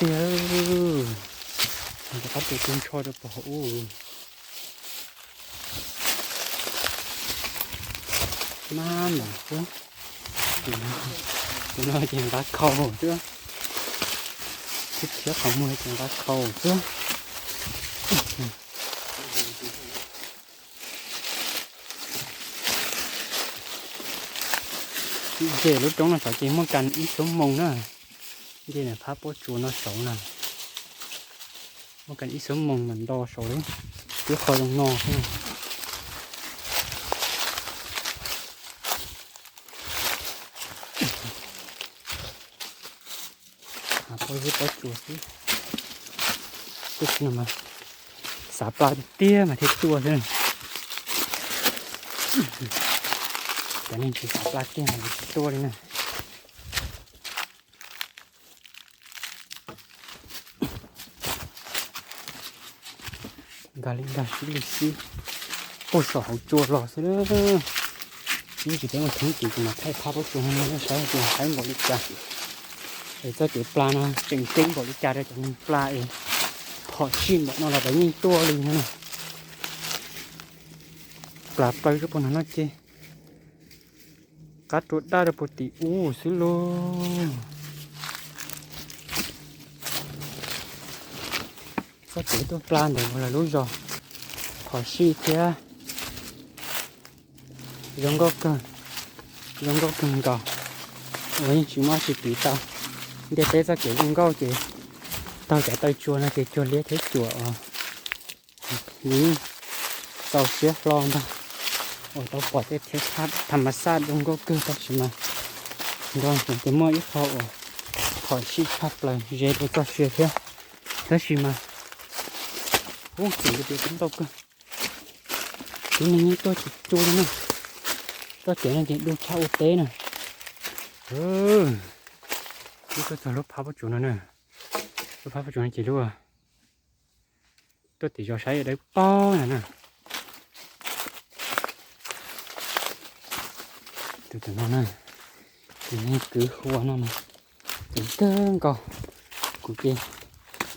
tiag. Rov qab tus tu ntsho rau pog hauv ub. Mab mam xwb. Tus no ces nqa khau xwb. Tus khiav qhov muag ces nqa khau xwb. Nce lub roob no saud ces muaj kas ib xuab moos na. Nce ntawm phab pob tsuas no saud na. Muaj kas ib xuab moos mas nto saud lub, twb qhov zoo no xwb. Pob zeb pob tsuas xwb. Tab sis no mas xav pla tiag tiag mas thiaj tuaj xwb. Cov neeg tsis xav pla tiag mas tsis tuaj li na. Nkag li nkag sib li sib, puag saum hauv tsua los xwb. Ib tsis teb mus theeb tim ces mas thaij phab pob tsuas no saib tias haib npaum li cas, es txoj kev pla no tseem ceeb npaum li cas rau cov neeg pla es phom sij npaum no los lawv yeej tuaj li no na. Plas plaws rau puag nram no ces qab rua daj rau puag tim ub xwb lauj. Txoj kev tuaj pla ntawm lawv lub zos phom sij thiab zoo nkauj kawg, zoo nkauj kawg nkaus uas yeej tsis muaj dab tsi piv tau. Ntiaj teb txoj kev zoo nkauj ces taug cov taw tsua no ces cuag liab thiab cuam os. Nws txaus siab hlo ntag uas tau pom tej thiab thaj ma xaj zoo nkauj kawg tab sis mas nrog tias muaj ib qho uas phom sij tshaj plaws ze rau txoj sia thiab. Tab sis mas ub, tseem tias tub ntau kawg, tib neeg yeej tuaj tsis tsu li na. Txoj kev no ces du tshaj ua teb na. Wb tuaj txog lub phab pob tsuas no na. Lub phab pob tsuas no ces lub tuaj tim zos saib dawb paug no na. Tus no na, tus neeg kwv hu ua no mas ceev kawg nkaus. Kuv ces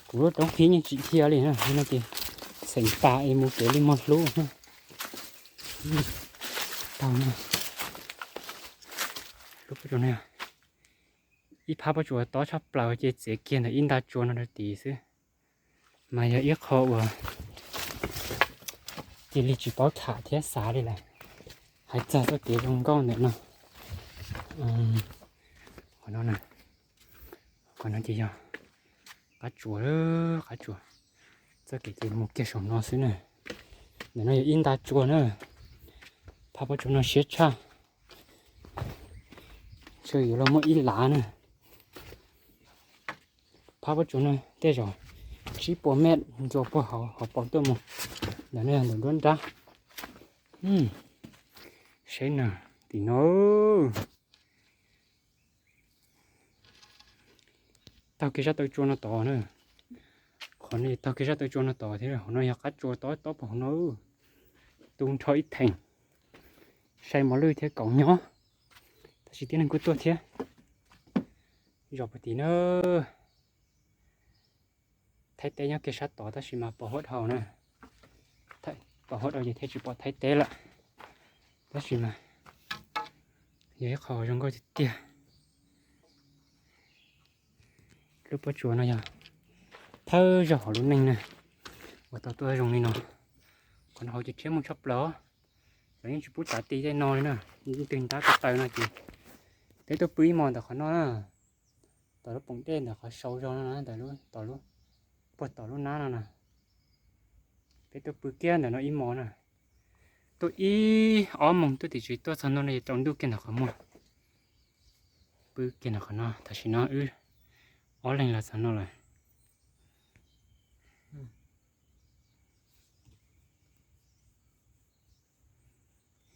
kuv lub roob qhib yeej tsis dhia li na, no ces xeem tas es mus kev li mog hlub na. Tau na. Lub pob tsuas no, ib phab pob tsuas tob tshaj plaws ces txiav kiag ntawm ib nta tsua no rau tid xwb. Mas yog ib qho uas cia li tsis paub tham thiab xav li lawm. Hais txog txoj kev zoo nkauj ntawm no, qhov no na, qhov no ces yog qab tsuas, qab tsuas. Txoj kev ces mus kiag saum no xwb na. Ntawm no yog ib nta tsua na. Phab pob tsuas no siab tshaj, ntshe yuav luag muaj ib lav na. Phab pob tsuas no tej zaum tsib puas mev ntsuas puag hauv hauv paus tuaj mus. Ntawm no yog ntawm nruab nrab. Saib na, tim no taug kiag sab taw tsua no tod na. Qhov no taug kiag sab taw tsua no tod thiab, hauv no yog qab tsua tob tob puag hauv no. Tu nrho ib theem, sai mos lwj thiab kaus nyob. Tab sis tib neeg kuj tuaj thiab. Zos puag tim na. Thaib teb nyob kiag sab tod tab sis mas pos huab dhau na. Pos huab dhau ces thiaj tsis pom Thaib teb lawm. Tab sis mas yog ib qho zoo nkauj tiag tiag. Lub pob tsuas no yog thawj zaug hauv lub neej na uas tau tuaj zoo li no. Qhov no hauv ces rhiab muaj tshaj plaws, lawv yeej tsis pub txav ti tej no li na. Leej twg ntab ko taw no ces peb tuaj pw ib hmos ntawm qhov no na, tom lub poom dej ntawm qhov sau zog no na, ntawm lub, tom lub, puag tom lub nab no na. Peb tuaj pw kiag ntawm no ib hmos na. Tuaj ib ob moos tuaj tim tsev tuaj txog no no ces tsaus ntuj kiag ntawm qhov muag. Pw kiag ntawm qhov no, tam sim no wb ob leeg los txog no lawm.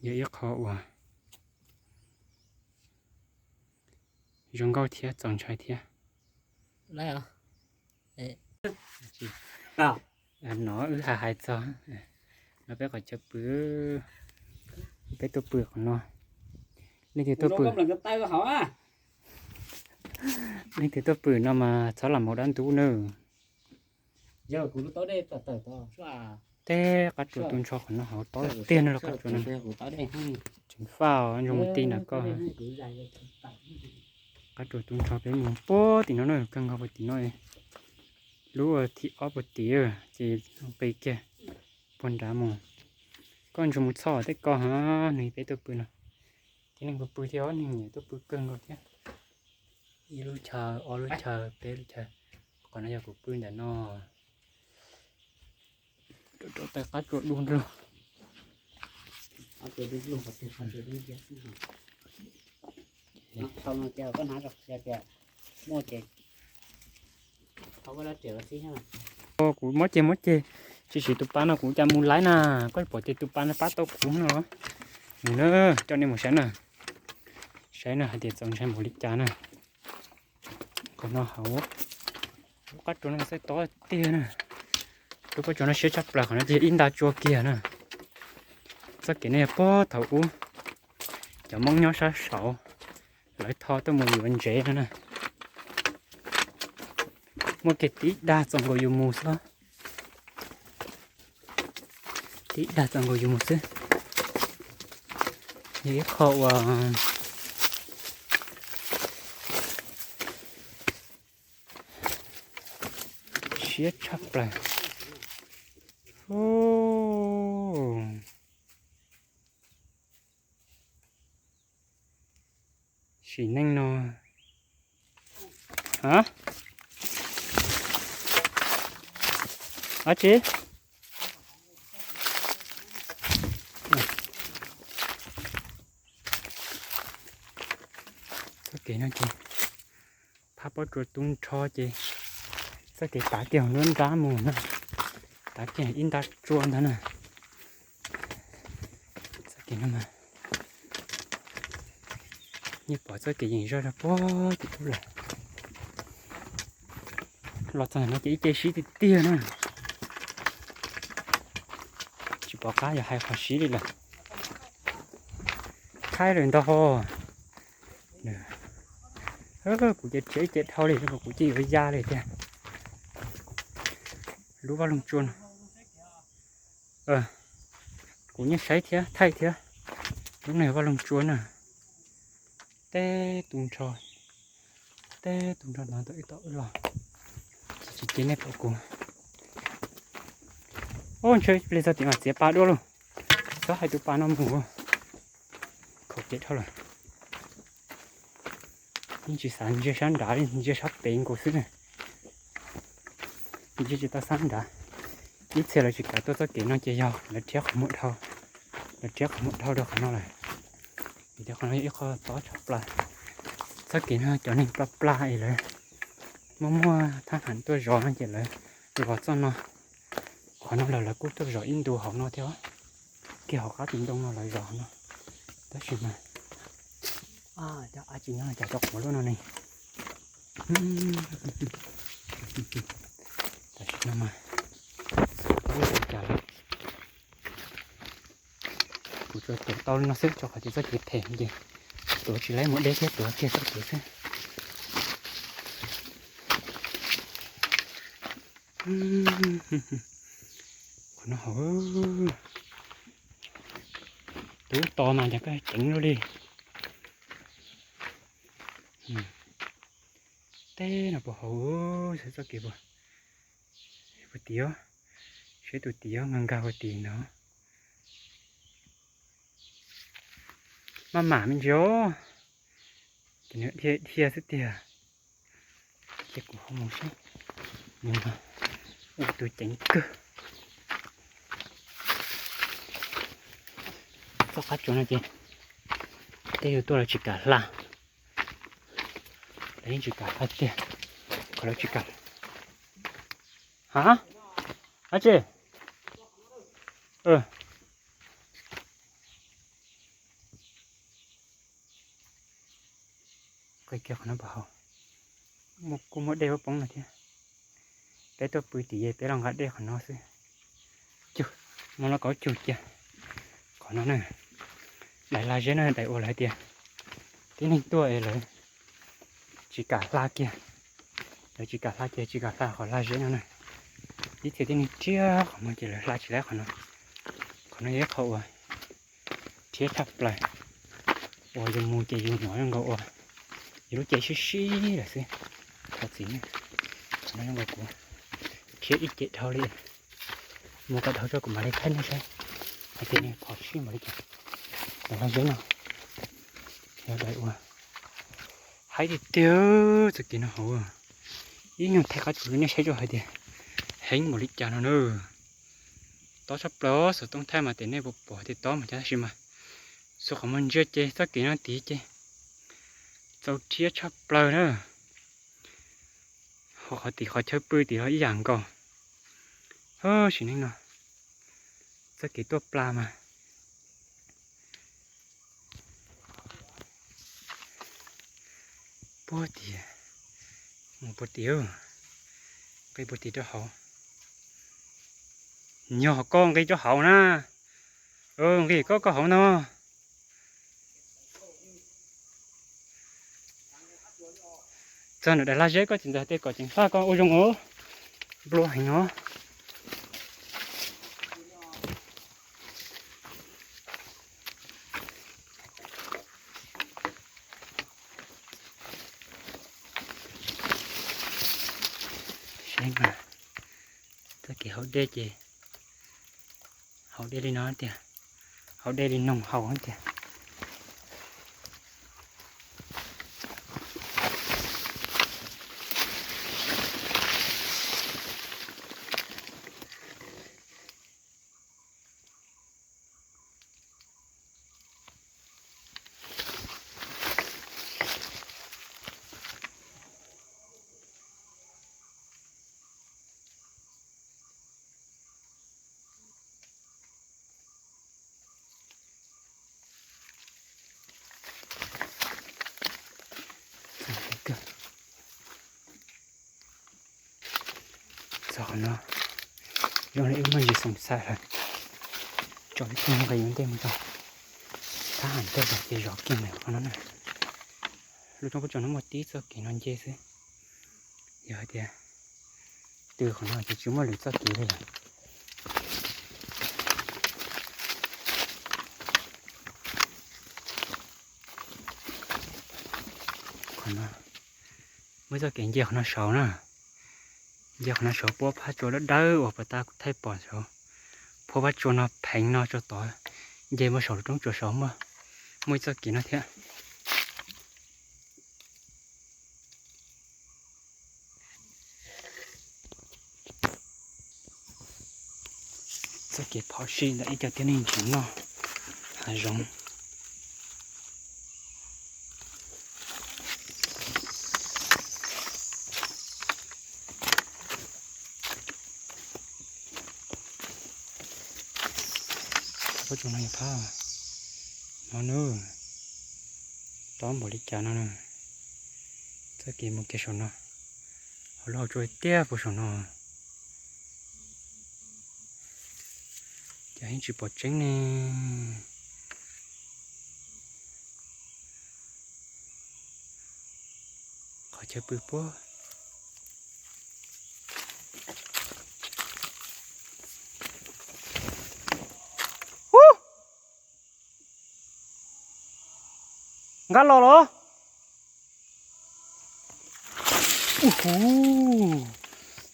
Yog ib qho uas zoo nkauj thiab txaus ntshai thiab. No wb hais hais txog, no peb qhov chaw pw, peb tuaj pw qhov no. Leej twg tuaj pw, Leej twg tuaj pw no mas txhob lam mus dab ntub nawb. Tej qab tsuas tu nrho qhov no hauv tob tiag no los qab tsuas no. Tseem faj zoo mus ti na koj. Qab tsuas tu nrho peb mus puag tim no na, kawg nkaus puag tim no. Lub thib ob puag tim ces nqis kiag puag nrad mus. Koj ntsia mus txhoj tej ko ha, nws peb tuaj pw no. Tib neeg pw pw thiab, ob neeg nyiam tuaj pw kawg nkaus thiab. Ib lub chaw, ob lub chaw, peb lub chaw. Qhov no yog kuv pw ntawm no. Rau rau tais qab tsuas du nrog. Kuv mob ceg mob ceg, tsis siv tus pa no kuv cas mus laib na. Koj pom tias tus pa no pab tau kuv no. Mus na, coj nej mus saib na. Saib na hais tias txaus ntshai npaum li cas na. Qhov no hauv lub qab tsuas no xav tob tiag na. Lub qab tsuas no siab tshaj plaws, qhov no ces ib nta tsua kiag na. Txoj kev no yog puag thaum ub cov Hmoob nyob sab saud lawv tho tuaj mus yuav ntsev no na. Muaj kiag tib dag txaus nkaus yus mus xwb. Tib dag txaus nkaus yus mus xwb. Yog ib qho uas siab tshaj plaws. Sim neej no, a, a tsi, txoj kev no ces phab pob tsuas tu nrho ces txoj kev tav kiag hauv nruab nrab mus na, tav kiag ib nta tsua ntag na. Txoj kev no mas yeej pom txoj kev yeem zoj rau puag tim ub lawm. Los txog no ces ib ce sib tiag tiag na. Tsis pom qab yog hais qhov sib li lawm. Thaij lawm ntag ho. Kuv ces rhiav ib ce dhau li, kuv cia yuav ya li tiag. Lub vaj loog tsua no, kuv yeej saib thiab thaij thiab. Lub no yog vaj loog tsua na. Teb tu nrho, teb tu nrho no tau ib tau los. Tsis cia nej pom kuv. Ub, ntshe pliag txog tim mas txiav pa dua lauj. Txhob hais tus pa no mus. Khaum kev dhau lawm. Yeej tsis xav ntsia sab nrad li, ntsia sab pem nkaus xwb na. Ntsia tsis tau sab nrad. Ib txhia lawv tsis kam tuaj txoj kev no ces yog lawv rhiab qhov muag dhau, lawv rhiab qhov muag dhau rau qhov no lawm. Vim tias qhov no yog ib qho tob tshaj plaws. Txoj kev no cov neeg pla pla es lawv muaj muaj thab ham tuaj zov no ces lawv los txoj no. Qhov no los lawv kuj tuaj zov ib ntu hauv no thiab. Kiag hauv qab tus ntoo no lawv zov hauv no. Tab sis mas, cov ab tsi nyob cas cov quav luaj no ne. Tam sim no mas, ua cas lawm. Kuv tsuas tuav tau li no xwb, rau qhov tias txoj kev phem ces tuav tsis laib mus deb thiab, tuav kiag txoj kev xwb. Qhov no hauv, tus tos mas cas koj ceev luaj li. Teb no puas hauv, saib txoj kev puas, puas tim, saib tus tim nkag nkag puas tim no. Maj mam me ntsis os, ces nws dhia dhia xwb tiag. Ces kuv ho mus seb, nws ua tus ceev kawg. Txoj qab tsuas no ces tej yus tuaj lawv tsis kam hla, lawv yeej tsis kam hla tiag, qhov lawv tsis kam. Ha, ab tsi, qhov no puas hauv, kuj muaj dej huab poob no thiab. Peb tuaj pw tim, peb los nqa dej qhov no xwb. Cug, muaj lub kaub cug cia. Qhov no na, daim lag zeb no daim uas lawv hais tias tib neeg tuaj es lawv tsis kam hla kiag. Lawv tsis kam hla ces tsis kam hla qhov lag zeb no na. Ib txhia tib neeg rhiab qhov muag ces lawv hla tsis laib qhov no. Qhov no yog ib qho uas rhiab tshaj plaws, uas yus mus ces yus hnov zoo nkaus uas yus lub cev sib sib lawm xwb. Thov txim nawb, qhov no zoo nkaus kuv rhiab ib ce dhau li. Mus kom dhau tso kuv mam li thaij nej saib hais tias nws phom sij npaum li cas. Daim lag zeb no yog daim uas haib tiag tiag. Txoj kev no hauv, ib nyuag thaij qab tsuas rau nej saib tso hais tias heev npaum li cas no na. Tob tshaj plaws, xov tooj thaij mas tias nej puas pom tias tob mas cas, tab sis mas xuas qhov muag ntsia ces txoj kev no tid ces txaus rhiab tshaj plaws na. Ho qhov tim qhov chaw pw tim los ib yam nkaus. Sim neej no txoj kev tuaj pla mas puag tim, mus puag tim, nqis puag tim rau hauv. Nyog koj nqis rau hauv na, nqis koj koj hauv no. Txog ntawm daim lag zeb koj tsis ntxaws tias kom ceev faj koj ua zoo os. Nplua heev os. Saib mas, txoj kev haus dej ces haus dej li no tiag, haus dej li noog haus tiag. Txog no, zoo li wb muaj ntsis xav xav lawm, tso ib tug nqe ua ntej mus tso, thab ham tej zog ces zov kiag ntawm qhov no na. Lub roob pob tsuas no muaj tib txoj kev no nce xwb, yog hais tias tws qhov no ces tsis muaj lwm txoj kev li lawm. Qhov no muaj ib txoj kev nce qhov no saud na, nce qhov no saud puab phab tsua dawb dawb uas puas tas kuv thaij pom saud, puab phab tsua no pheev no tso tod, nce muaj saum lub roob tsuas saud muaj, muaj ib txoj kev no thiab. Txoj kev phom sij ntawm ib co tib neeg ntseev noj hav zoov. Pob tsuas no yog phab no na, tob npaum li cas no na. Txoj kev mus kiag saum no, hauv lub hauv tsua tiag puag saum no, cas yeej tsis pom tseeb ne. Qhov chaw pw puag. Nqa los los. Ub hu,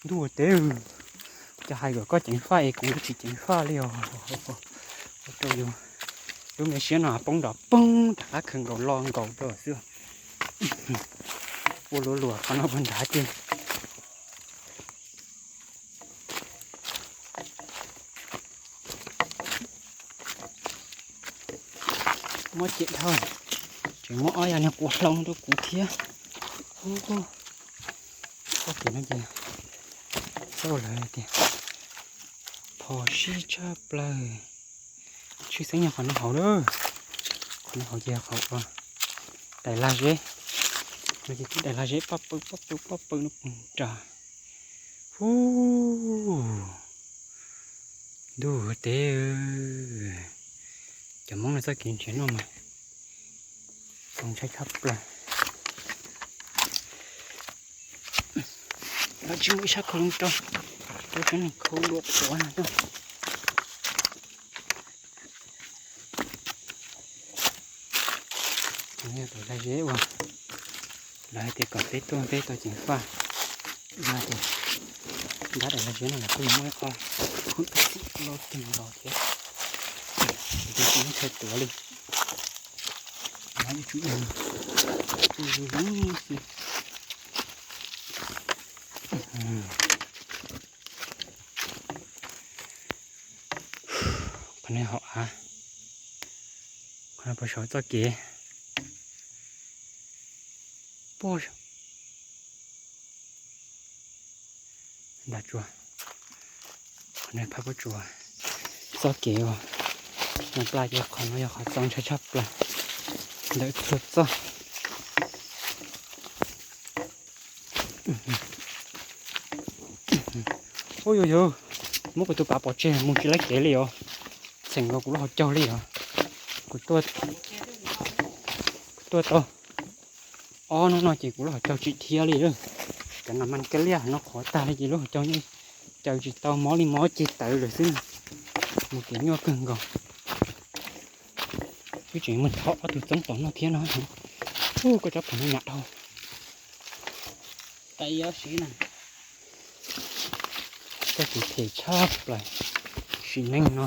ntuj ua teb, cas hais kom koj ceev faj es kuv tsis ceev faj li os. Ua rau yus lub me siab no poob nrov poob rov qab khawm nkaus lo nkaus rau xwb. Ua luaj luaj qhov no puag nrad ces muab cem dhau, tseem muab ob yam niag quav hlau rau kuv thiab. Ub, txoj kev no ces txoj lawv tias phom sij tshaj plaws. Tshwj xeeb yog qhov no hauv na, qhov no hauv ces yog qhov uas daim lag zeb, no ces tib daim lag zeb paj pawg paj pawg paj pawg no puag nrad. Ub, ntuj ua teb, cov Hmoob no txoj kev nrhiav noj mas zoo ntshai tshaj plaws. Lawv tsis muaj ib sab khau loo rau, rau cov neeg khau dua quav no. Tus lag zeb uas lawv hais tias kom peb tuaj peb tau ceev faj, yog tias ntab daim lag zeb no los kuj muaj ib qho loj kawg nkaus thiab. Tus tsis muaj chaw tuav li, yuav tsum ib, ib, ib, qhov no hauv av, qhov no puas saum txoj kev. Puag nram tsua, qhov no phab puab tsuas txoj kev uas, no pla ces qhov no yog qhov txaus ntshai tshaj plaws ntawm txhua txoj. Ub, yus yus, muab kuv tus pav pov tseg mus tsis laib kev li os. Txheem nkaus kuv lub hauv caug li os. Kuv tuaj, kuv tuaj tau ob hnub no ces kuv lub hauv caug tsis dhia li lawm. Cov nas mas ka liaj no qhuav tag li ces lub hauv caug yeej caws tsis tau, mob li mob ceg tawv lawm xwb. Mus kev nyuaj kawg nkaus. Twb tseem mus thov ob tug txoob tom no thiab no. Ub, koj tsob pom no nyam dhau. Koj tus phem tshaj plaws, sim neej no.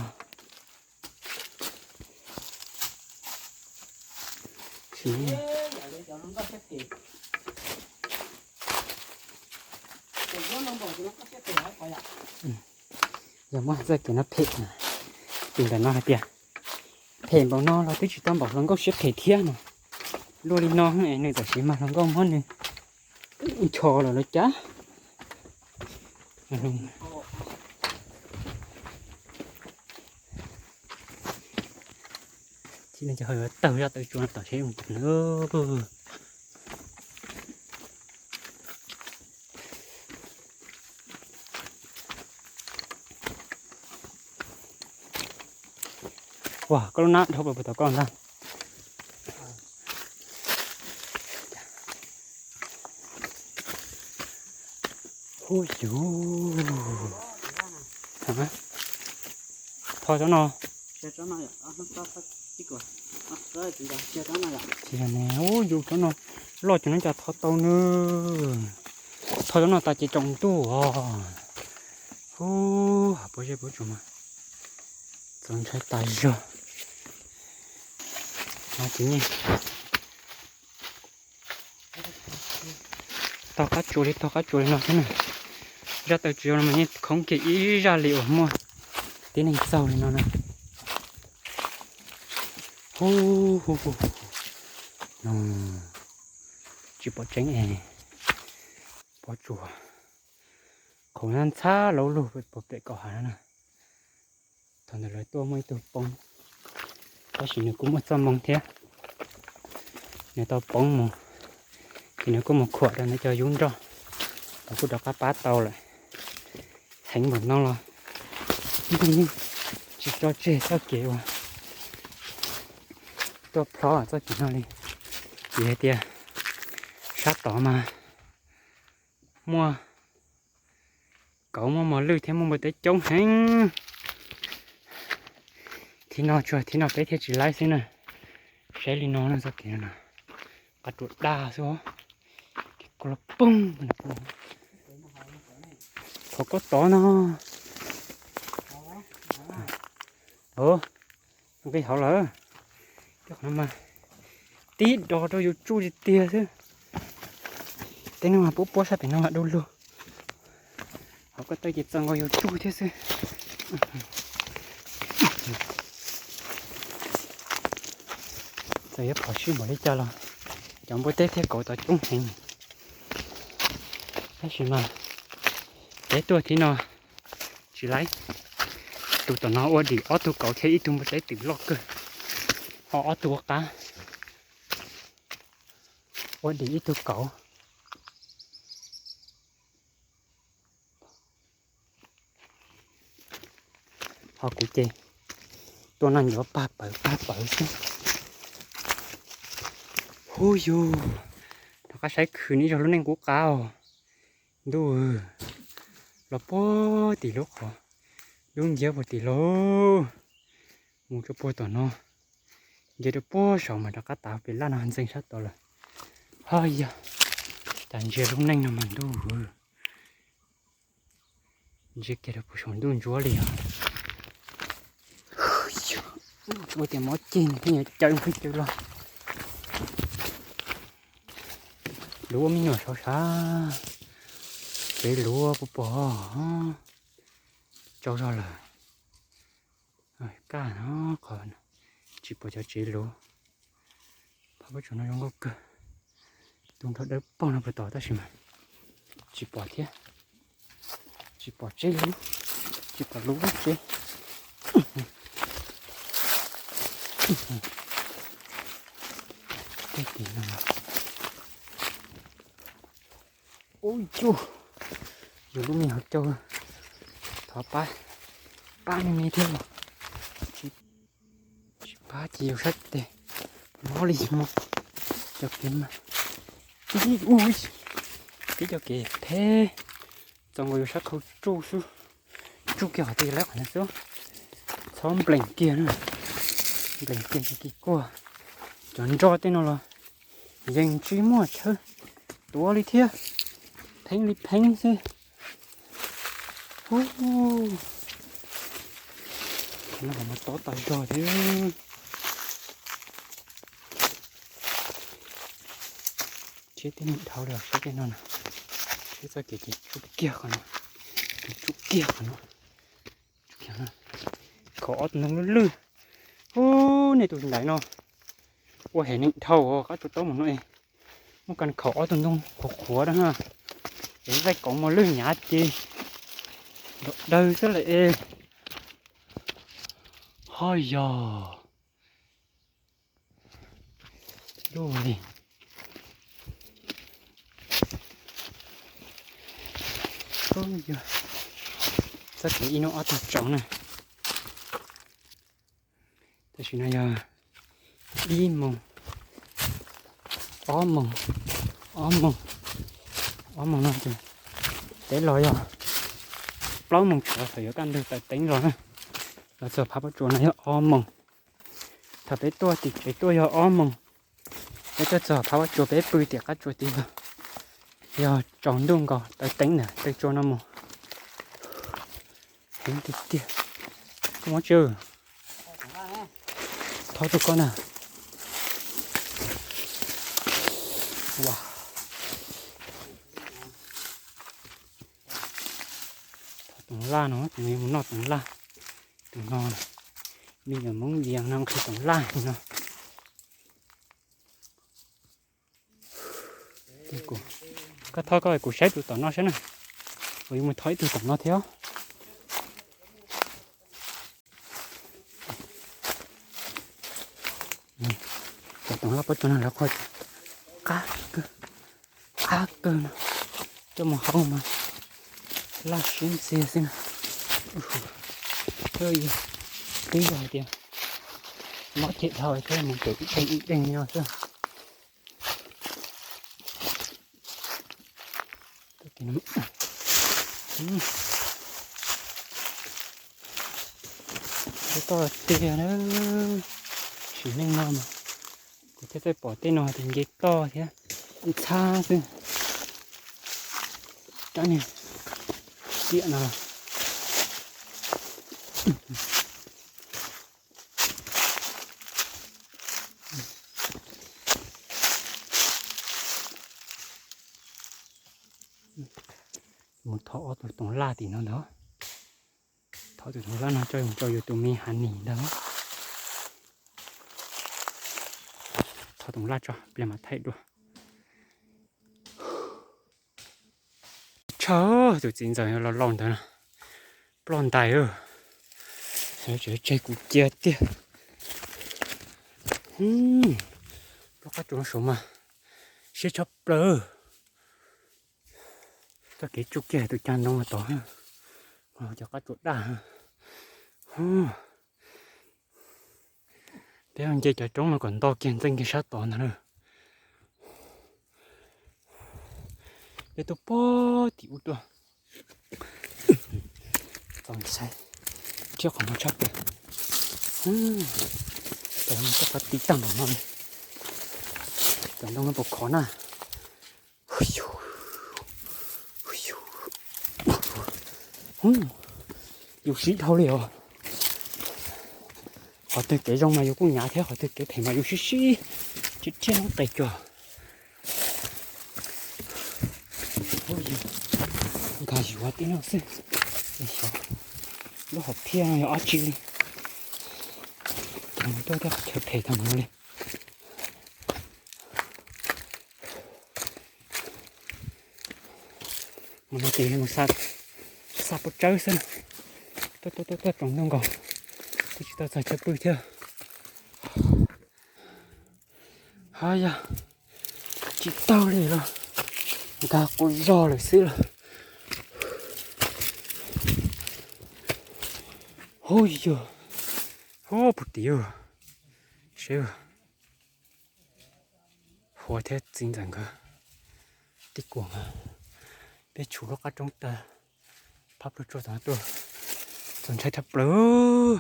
Yog muab txoj kev no phem, tus ntawm no hais tias phem npaum no los twb tsis tau npaum hluas nkauj siab phem thiab no. Luaj li no es nws tam sim mas hluas nkauj muab nws ncho los lawv cas. Tib neeg cov ho yuav tawg zaj tawg tsua no tom seb zoo cas na. Ua, koj lub nab dhau plaws puas tau koj ntag. Hu yus. Tho cov no. Hu yus, cov no loj cov no cas tho tau nws. Tho cov no tas ces tsaus ntuj os. Hu, puas zeb puas tsuas mas txaus ntshai tas zog. No ces yeej tog qab tsuas li tog qab tsuas li no thiab na. Zaj tawg tsua no mas yeej khoob kiag ib zaj li uas muaj tib neeg txaug li no na. Hu, hu, hu, no tsis pom tseeb es puas tsuas. Qhov no ntxhab laub lug puag pem kaum hav na. Thaum ntawd lawv tuaj muaj ib tug poob, tab sis nws kuj muaj txoj moo thiab. Nws tau poob mus, ces nws kuj mus khuam rau nws cov yub nroj, lawv kuj rov qab pab tau lawm. Heev npaum no los tsis tso tseg txoj kev uas tuaj plhob txoj kev no li, vim hais tias sab tod mas muaj kauv muaj mos lwj thiab muaj npua teb coob heev. Thib no tsuas thib no peb thiaj tsis laib xwb na. Saib li no na, txoj kev no qab tsuas dag xwb os. Kev koj los poob. Qhov koj tod no. Nqis hauv lawm. Tej qhov no mas tib do rau yus tsuj tiag tiag xwb. Tej no mas puab puab sab pem no mas du lug. Hauv ko taw ces txaus nkaus yus tsuj thiab xwb. Txawm yuav phom sij npaum li cas los cov npua teb thiab kauv tod coob heev. Tab sis mas peb tuaj thib no tsis laib. Tus tom no ua dim ob tug kauv thiab ib tug npua teb twm loj kawg, ho ob tug ua qab ua dim ib tug kauv. Ho kuv ces tuaj noj ncuav pag pawv pag pawv xwb. Hu yus, rov qab saib khwv nws ib zaug lub neej qub qab os. Ntuj, los puag tim lub qhov dub nciab puag tim lub, mus rau puag tom no, nce rau puag saud mas rov qab tav pem laj no ntxeev sab tod lawm. Ho yog, cas ntsia lub neej no mas ntuj, ntsia kiag rau puag saum ntuj ntsuab li os. Ua tias mob ceg nws thiaj yuav caw nqhis caw los. Luv ua me nyuam saud sav, tsev luv puas pom? Tsau zog lawm. Kaj no qhov tsis pom cov tsev luv. Phab pob tsuas no zoo nkauj kawg. Tus nrog dawb paug no puas tom tab sis mas tsis pom thiab. Tsis pom tsev luv, tsis pom luv lub tsev. Tej tim no, ub yus, yus lub me hauv caug, thov pab, pab me me thiab los tsis pab ces yus sab tes mob li mob. Cov kev mas, ub, tib cov kev phem, txaus nkaus yus sab khau tsuj xwb, tsuj kiag qhov twg lawm qhov no xwb. Txhob nplees kiag na, nplees kiag ces kis kuag. Cov nroj tej no los yeej tsis muaj chaw tuav li thiab, pheeb li pheeb xwb. Ub, no mas tob tas zog thiab. Seb tej neeg dhau li seb tej no na. Seb txoj kev ces tsuj kiag qhov no, tsuj kiag qhov no. Khaum ob tug ntoo lwj lwj. Ub, nej tus ntawm no ua hem neeg dhau qab tsuas taub mus no es muaj kas khaum ob tug ntoo qhuav qhuav na ha. Es zaij kaum mos lwj nyav ces nrov dawg xwb lawm es. Ho yog luj li. Txoj kev ib hnub ob tug tsaus na. Tam sim no yog ib moos, ob moos, ob moos, ob moos no ces peb los yog plaub moos tsawv thaum yuav kaj ntug taws teev los na. Los txog Phab Pob Tsuas no yog ob moos. Thaum peb tuaj tim tsev tuaj yog ob moos, peb tuaj txog Phab Pob Tsuas peb pw tim qab tsuas tid los yog tsaus ntuj nkaus taws teev ntawm taw tsua no mus. Heev tiag tiag. Koj muab tsw, thov tus koj na. Thov toov laj no, tus me mus noj toov laj. Tus no, me nyuam Hmoob Vias no nqhis toov laj no. Koj thov koj kuv saib tus tom no saib na. Kuv yuav mus thov ib tug tom no thiab. Cov toov laj pob tsuas no lawv qhov qab kawg, qab kawg no. Coj mus hau mas laj siab ntxiag xwb na. Twb yog hais tias mob ceg dhau thiab mus ces ib deeg ib deeg nyob xwb. Toj tiag na, sim neej no mas kuv thiaj txawj pom tej no tias nce toj thiab ntxhab xwb. Rab niag tiam no mus thov ob tug toov laj tim no ntag. Thov tus toov laj no tso rau yus tus me honey ntag. Thov toov laj tso pliag mam thaij dua. Tshaj, tus txiv ntxawm laus laus ntawd no, ploj ntais, tseem tseg kuv cia tiag. Ploj qab tsuas no saum mas siab tshaj plaws. Txoj kev tsuj kiag tus cag ntoo tod, cov qab tsuas daj. Peb nce cov roob no kom nto kiag ntxeej kiag sab tod ntag na. Peb tuaj pog tim ub tuaj. Txaus ntshai thiab qhov no tshaj plaws. Cov no txoj qhov tib tag npaum no li. Cov ntoo no puas khov na. Yus sib dhau li os. Qhov twg kev zoo mas yus kuj nyav thiab, qhov twg kev phem mas yus sib sib, tsis thiaj noob qes cog. Nkag yuav tib no xwb. Xyov lub hom phiaj no yog dab tsi li. Cov mus tuaj tej qhov chaw phem tag mus no li. Mus no ces mus xa, xa pov tsawb xwb na. Tuaj tuaj tuaj tuaj tsoom ntoo nkaus, twb tsis tau txog chaw pw thiab. Ha yog tsis tau li los nkag quas zog lawm xwb los. Hu yog, hu puag tim, seb, Huab thiab txiv ntxawm nkawd tib kuam, peb tshum lub qab roob tag, phab pluag tsuag tod tuaj, txaus ntshai tshaj plaws.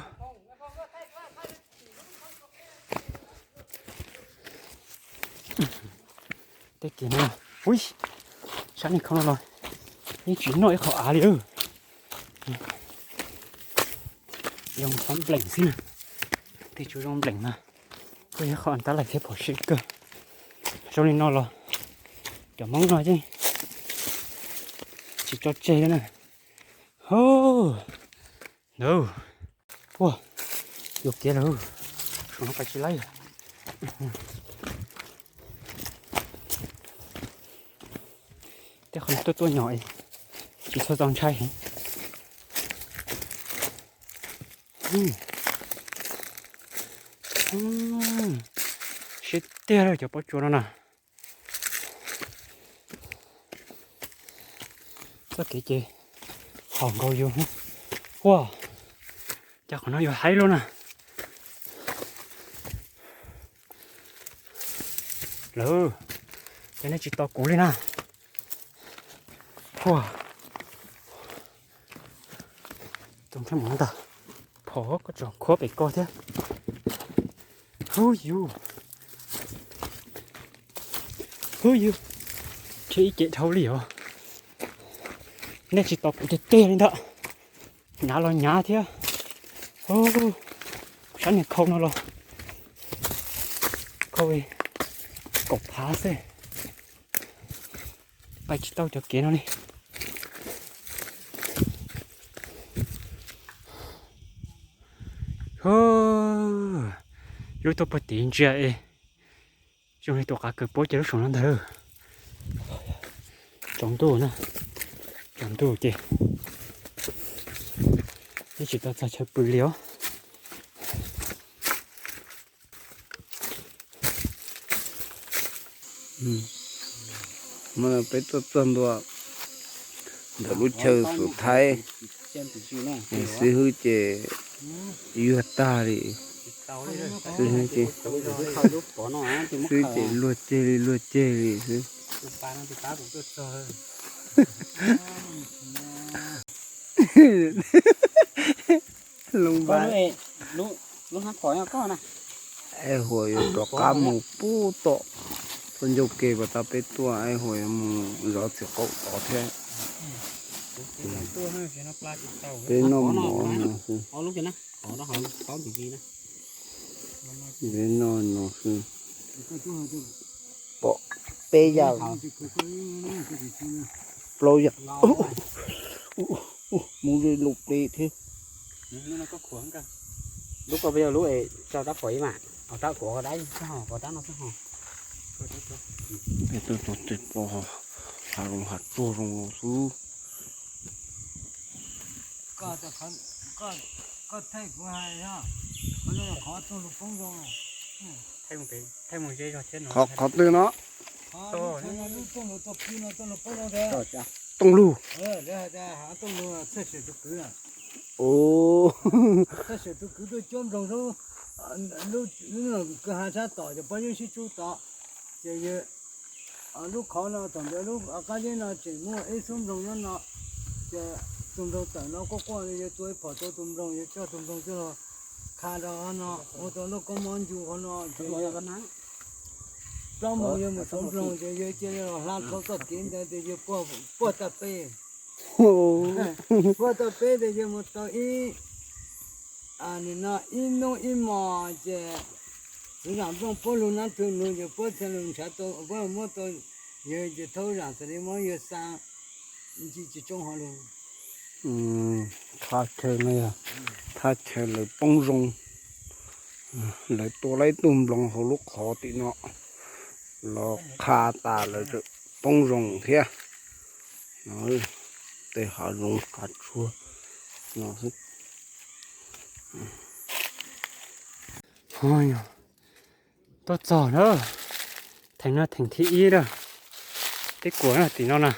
Tej kev no, ui, sab niag khau no los yeej tsis noj ib qho av li. Zoo qhov npleem xwb na, tej tsuas zoo npleem mas kuj yog qhov tab lais thiab phom sij kawg. Zoo li no los cov Hmoob no yeej tsis tso tseg li na. Hov, ntawd, ua, yuam kev lawm, saum no pais tsis laib. Tej qhov tuaj tuaj nyom tsis txhob txaus ntshai heev. Siab tiag lawm cov pob tsuas no na. Txoj kev ces haum nkaus yus. Ua, cas qhov no yus haib luaj na. Lawv, ces nej tsis tos kuv li na. Ua, txoov thiab mus ntag. Phom koj tsom khuab pem ko thiab. Hub yus, hub yus, ntshe ib ce dhau li os. Nej tsis tos kuv tiag tiag li ntag. Nyav los nyav thiab. Sab niag khau no los khau kaum phav xwb. Pais tsis tau cov kev no li. Lub tuaj puag tid ntsia es zoo li tus qav kaws puab ces lub saum no ntag. Tsaus ntuj na, tsaus ntuj ces twb tsis tau txog chaw pw li os. Mas peb tuaj txog ntua ntawm lub chaw Suav Thaib, xib hwb ces yuag tag li, xib hwb ces, xib hwb ces luag ceg li luag ceg li xwb. Lub npab. Es huas yuav rov qab mus pub tom txoj ncauj ke pas tas peb tuaj, es huas yuav mus zov txiv qaub tod thiab. Peb noj mov no xwb. Peb noj no xwb. Pom peb yam, plaub yam. Mus ze lus plis thiab. Lub ko yog lub es tso rab phom ib mas, rab kuv dab, dab no xwb ho. Peb tuaj txog tej pom hav zoov hav tsuag zoo xwb. Qhov twg no? Tooj lug. Lub qhov no thaum ntawd lub qab zeb no tseem muaj ib xub nploog nyob no, ces tus nploog tawm no quaj quaj, yawg tua ib phom rau tus nploog, yawg coj tus nploog coj los qha rau qhov no, ua rau lub koob mob ncu qhov no ces plaub moos yawg mus xov nploog ces yawg cia li los hla dhau txoj kev ntawd ces yawg puag tag peb, puag tag peb ces yawg mus tau ib, nim no ib hnub ib hmos ces txiv Zam Nplooj puab lug nab thw nug ces puab thiaj li nrhav tau, puab muab tau yawg ces thaub Zam xws li muab yawg xa ncig tsis tsoob hauv lug. Thaj chaw no yog thaj chaw lawv poob zoo, lawv tua tau ib tug nploog hauv lub qhov tim no los qha tas lawv poob zoo thiab. Tej hav zoov hav tsuag no xwb. Tuaj txog na, theem no theem thib ib na, teb kuam na tim no na,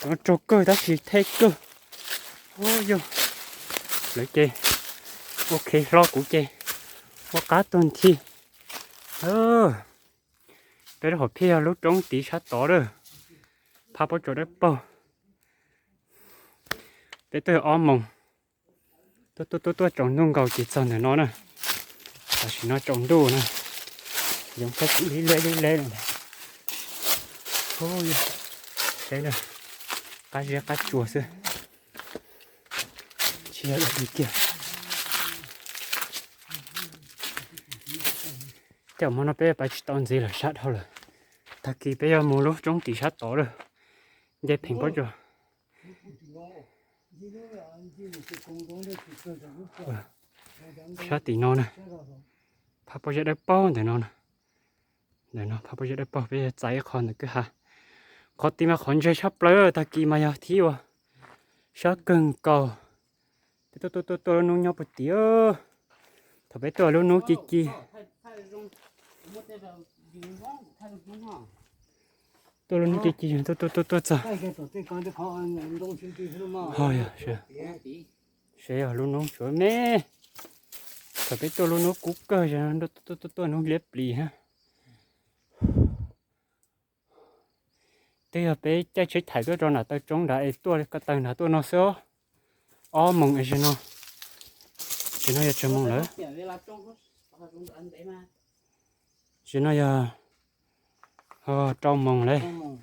cov no raug kawg tab sis thej kawg. Yog lawv ces ua kev hlo kuv ces ua qab tuag nthi. Peb lub hom phiaj yog lub roob tid sab tod lawm, phab pob tsuas dawb paug. Peb tuaj ob moos, tuaj tuaj tuaj tuaj tsaus ntuj nkaus ces txog ntawm no na. Tam sim no tsaus ntuj na, yoov txhob txwm lib leb lib leb lawm ntag. Saib na, qab zeb qab tsuas xwb, tsis yog dab tsi kiag. Tej zaum hmo no peb pais tsis tau ntxiv lawm, sab dhau lawm. Tag kis peb yuav mus lub roob tim sab tod lawm, nce pheem pob tsuas. Sab tim no na, phab pob zeb dawb paug ntawm no na. Ntawm no phab pob zeb dawb paug, peb yuav txais ib qho ntawm kwj ha. Qhov tid mas qhov ntse tshaj plaws, tag kis mas yog thib uas sab kawg nkaus. Peb tuaj tuaj tuaj tuaj lub hnub nyob puag tim. Thaum peb tuaj lub hnub ci ci, tuaj lub hnub ci ci tuaj tuaj tuaj tuaj txog. Ho yog, sav yog lub hnub tsuav me. Thaum peb tuaj lub hnub kub kawg, tuaj tuaj tuaj hnub liab plis na. Twb yog peb caij tsheb thaiv tuaj rau nram taw roob nrad es tuaj ko taw nrad tuaj no xwb. Ob moos es zaum no, zaum no yog tsawg moos lawm? Zaum no yog rau moos lawm.